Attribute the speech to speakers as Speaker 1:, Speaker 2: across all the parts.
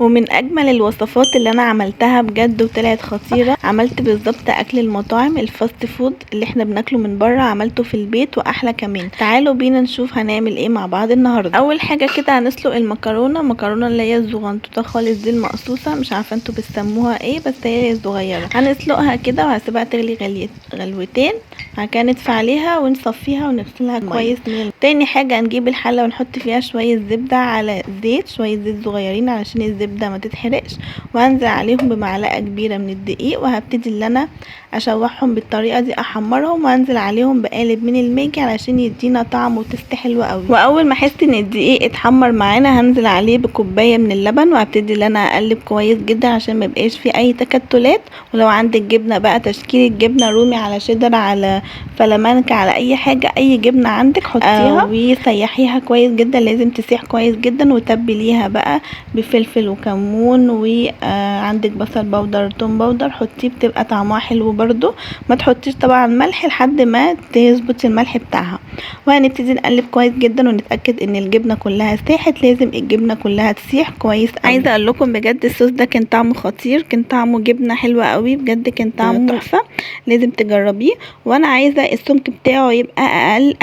Speaker 1: ومن اجمل الوصفات اللي انا عملتها بجد وطلعت خطيرة. عملت بالظبط اكل المطاعم ال fast food اللي احنا بناكله من بره، عملته في البيت واحلى كمان. تعالوا بينا نشوف هنعمل ايه مع بعض النهارده. اول حاجة كده هنسلق المكرونه، مكرونه اللي هي الزغنطوطه خالص دي المقصوصه، مش عارفه انتوا بتسموها ايه بس هي الصغيرة. هنسلقها كده وهسيبها تغلي غلوتين، بعد كده ندفي عليها ونصفيها ونغسلها كويس. تاني حاجة هنجيب الحلة ونحط فيها شوية زبدة على زيت، شوية زيت صغيرين علشان الزبدة ما تتحرقش، وهنزل عليهم بمعلقه كبيرة من الدقيق، وهبتدي ان انا اشوحهم بالطريقة دي، احمرهم وانزل عليهم بقالب من الماجي علشان يدينا طعم و taste حلو قوي. واول ما احس ان الدقيق اتحمر معانا هنزل عليه بكوبايه من اللبن، وهبتدي ان انا اقلب كويس جدا عشان ما يبقاش فيه اي تكتلات. ولو عندك جبنه بقى، تشكيله جبنه رومي على شيدر على فلامنك على اي حاجة، اي جبنه عندك حطيها وسيحيها كويس جدا، لازم تسيح كويس جدا. وتبليها بقى بفلفل وكمون، وعندك بصل powder توم powder حطيه، بتبقى طعمها حلو برضو. ما تحطيش طبعا ملح لحد ما تظبطي الملح بتاعها. وهنبتدي نقلب كويس جدا ونتاكد ان الجبنة كلها ساحت، لازم الجبنة كلها تسيح كويس قوي. عايزه اقول لكم بجد الصوص ده كان طعمه خطير، كان طعمه جبنه حلوة قوي بجد، كان طعمه تحفة، لازم تجربيه. وانا عايزه السمك بتاعه يبقى اقل،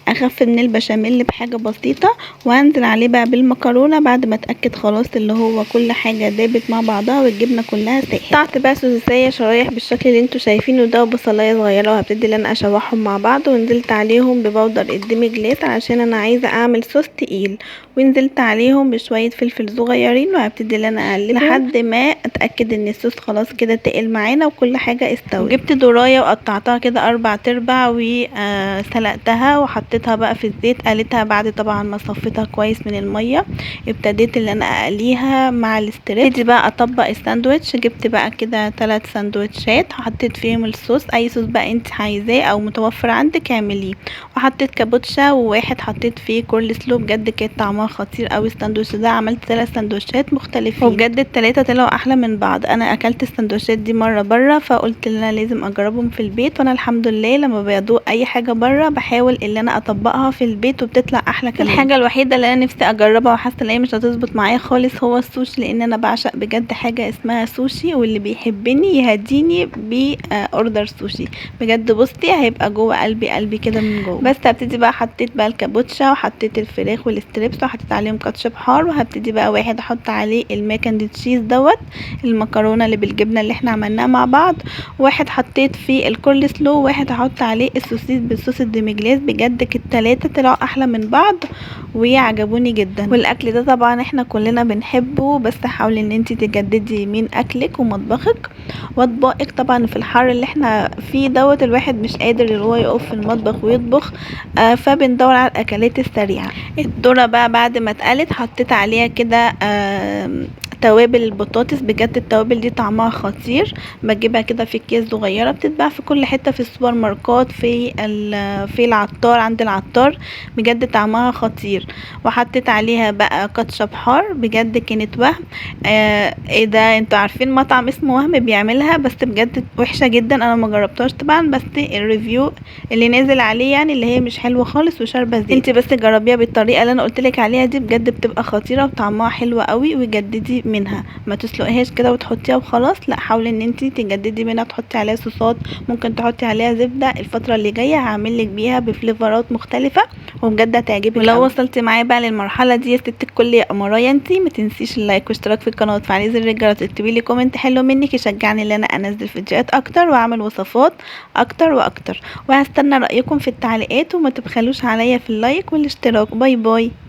Speaker 1: اخف من البشاميل بحاجة بسيطة. وهنزل عليه بقى بالمكرونه بعد ما اتاكد خلاص اللي هو كل حاجة دابت مع بعضها والجبنه كلها ساحت. قطعت بقى سوسيسيه شرايح بالشكل اللي انتوا شايفينه ده، وبصلايه صغيرة، وهبتدي ان انا اشوحهم مع بعض. ونزلت عليهم ب powder ال demi-glace عشان انا عايزه اعمل صوص تقيل، ونزلت عليهم بشوية فلفل صغيرين، وهبتدي ان انا اقلبهم لحد ما اتاكد ان الصوص خلاص كده تقل معانا وكل حاجة استوت. جبت ذرايه وقطعتها كده 4 ارباع وسلقتها وحطيتها بقى في الزيت، قليتها بعد طبعا ما صفيتها كويس من المية. ابتديت ان انا اقليها مع ال strips. ابتدي بقى اطبق الساندوتش، جبت بقى كده 3 ساندوتشات حطيت فيهم الصوص، اي صوص بقى انت عايزاه او متوفر عندك اعمليه، وحطيت كابوتشا، وواحد حطيت فيه كول سلو. بجد كانت طعمها خطير قوي الساندوتش ده. عملت 3 ساندوتشات مختلفين وبجد ال3 طلعوا احلى من بعض. انا اكلت الساندوتشات دي مرة بره، فقلت ان انا لازم اجربهم في البيت، وانا الحمد لله لما بدوق اي حاجة بره بحاول ان انا اطبقها في البيت وبتطلع احلى كمان. الحاجة الوحيدة اللي انا نفسي اجربها وحاسه ان هي مش هتظبط معايا خالص هو السوشي، لان انا بعشق بجد حاجة اسمها سوشي، واللي بيحبني يهديني ب order سوشي بجد. بصي هيبقى جوه قلبي قلبي كده من جوه. بس هبتدي بقى، حطيت بقى الكابوتشا وحطيت الفراخ وال strips وحطيت عليهم كاتشب حار، وهبتدي بقى واحد احط عليه ال mac and cheese دوت، المكرونه اللي بالجبنه اللي احنا عملناها مع بعض، واحد حطيت فيه الكول سلو، واحد هحط عليه السوسيس بالصوص ال demi-glace. بجد التلاتة طلعوا احلى من بعض وعجبوني جدا. والاكل ده طبعا احنا كلنا بنحبه، بس حاولي ان انت تجددي من اكلك ومطبخك واطباقك. طبعا في الحر اللي احنا فيه دوت الواحد مش قادر اللي هو يقف في المطبخ ويطبخ، فبندور على الاكلات السريعة. الذرة بقى بعد ما اتقلت حطيت عليها كده توابل البطاطس، بجد التوابل دي طعمها خطير. بجيبها كده في اكياس صغيرة، بتتباع في كل حتة، في السوبر ماركات، في العطار، عند العطار، بجد طعمها خطير. وحطيت عليها بقى كاتشب حار، بجد كانت وهم. ايه ده، انتوا عارفين مطعم اسمه وهم بيعملها، بس بجد وحشة جدا، انا ما جربتهاش طبعا، بس ال review اللي نازل عليه يعني اللي هي مش حلوة خالص وشاربه زيت. انت بس جربيها بالطريقة اللي انا قلتلك عليها دي، بجد بتبقى خطيرة وطعمها حلو قوي. وجددي منها، ما تسلقيهاش كده وتحطيها وخلاص، لا حاولي ان انتي تجددي منها، تحطي عليها صوصات، ممكن تحطي عليها زبدة. الفترة اللي جاية هعملك بيها بفليفرات مختلفة وبجد هتعجبك. ولو وصلتي معايا بقى للمرحلة دي يا ست الكل يا قمرايه انتي، ما تنسيش ال like واشتراك في القناة وتفعلي زر الجرس، تكتبي لي comment حلو منك يشجعني ان انا انزل فيديوهات اكتر واعمل وصفات اكتر واكتر. وهستنى رايكم في التعليقات، وما تبخلوش عليا في ال like والاشتراك. bye bye.